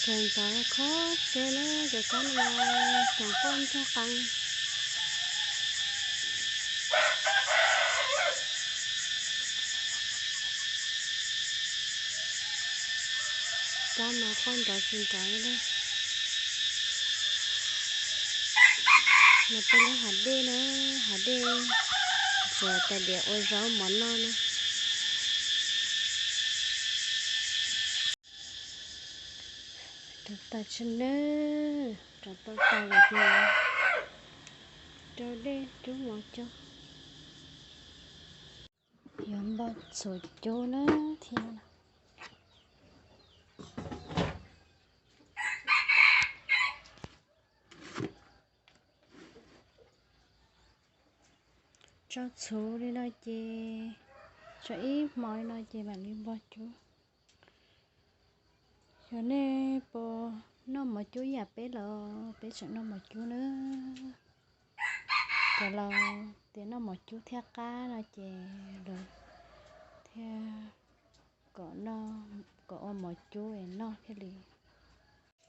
Ces ntov khob siab na, cov kab no mas tseem quaj ntsuag qees. Kab mas quaj nrov tsis nrov li. Nws peb lub hav dej na, hav dej tsuas tais diav ua zaub mov noj na. Rau tas tshaj nawb, rau tau tas lawm ces rau dej cub mov cog. Yuav npog txhuv cub na thiab. Tso txhuv li no ces, tso ib hmo li no ces mam li npog cub. Yog nej puas noj mov cub yam peb los peb tseem noj mov cub na. Cov laus tias noj mov cub thiaj qab no ces lawv thiaj kom noj, kom ua mov cub es noj thiaj li.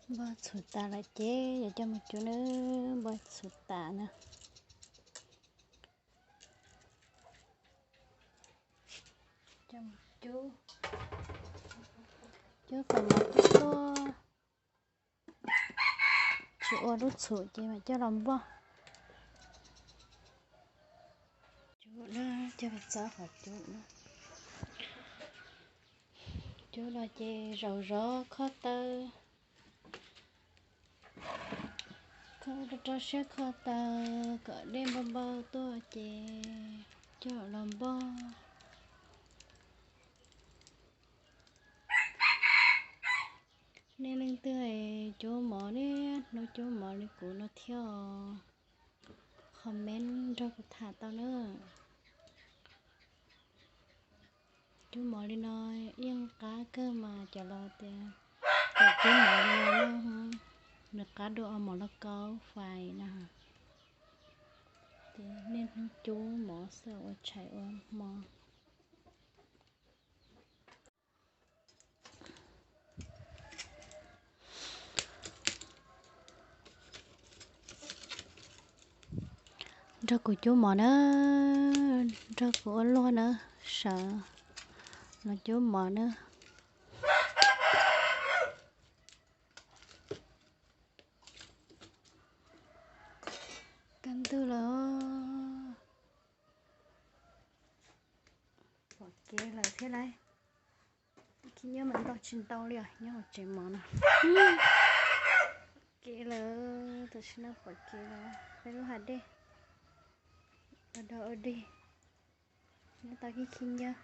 Npog txhuv tas lawm ces yuav coj mus cub na, npog txhuv tas na. Cub, cub kom mov cub tuaj, tsis ua lub txhuv ces mam coj los npog. Cub na, coj los txog qhov cub na. Cub los ces zaum zov kho taw, kho rau rau siab kho taw kom dej npau npau tuaj ces coj los npog. Nej leej twg cub mov, nej hnub cub mov li kuv no thiab os, comment nrog kuv tham tau na. Cub mov li no yeej qab kawg mas cov laus tias kom cub mov li no noj, nws qab dua ua mov lauj kaub fais na. Ces niaj hnub cub mov xwb ua tshais ua hmo. Nrog kuv cub mov na, nrog kuv ua luag na, sawv los cub mov na. Kaj ntug lawm, pom kev lawm thiab lauj. Khib nyiab mas ntau tsis ntau li os, nyob hauv tsev mov no. Kev lawm, tam sim no pom kev lawm, peb lub hav dej ua dog ua dig, nyob tau khib khib nyiab.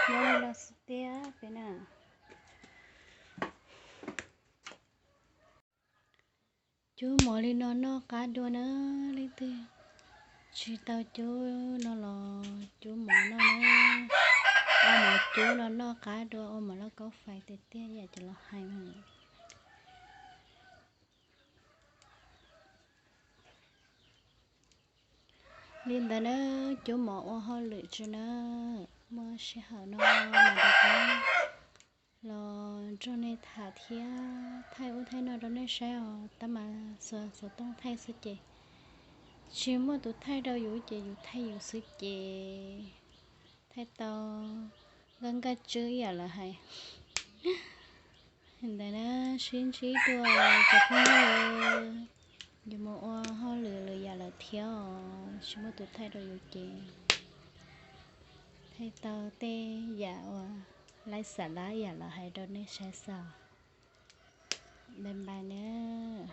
Nyob li no xwb tiag peb na. Cub mov li no noj qab dua na, leej twg tsis tau cub no los cub mov noj na. Ua mov cub no noj qab dua ua mov lauj kaub fais tiag tiag yam cov laus hais mas. Li ntawd na, cub mov ua hauj lwm tso na, muaj sij hawm no mas rov qab los nrog nej tham thiab thaij ub thaij no rau nej saib os. Tab mas xuas xov tooj thaij xwb ces tsis muaj tus thaij rau yus ces yus thaij yus xwb ces thaij tau nkaj nkaj tswb ib yam lawv hais. Ntawd na, sib ntsib dua cov phooj ywg, yuav mus ua hauj lwm lwm yam lawm thiab os, tsis muaj tus thaij rau yus ces thaij tau tej yam uas laib xav lab yam lawv hais rau nej saib xwb. Bye bye nawb.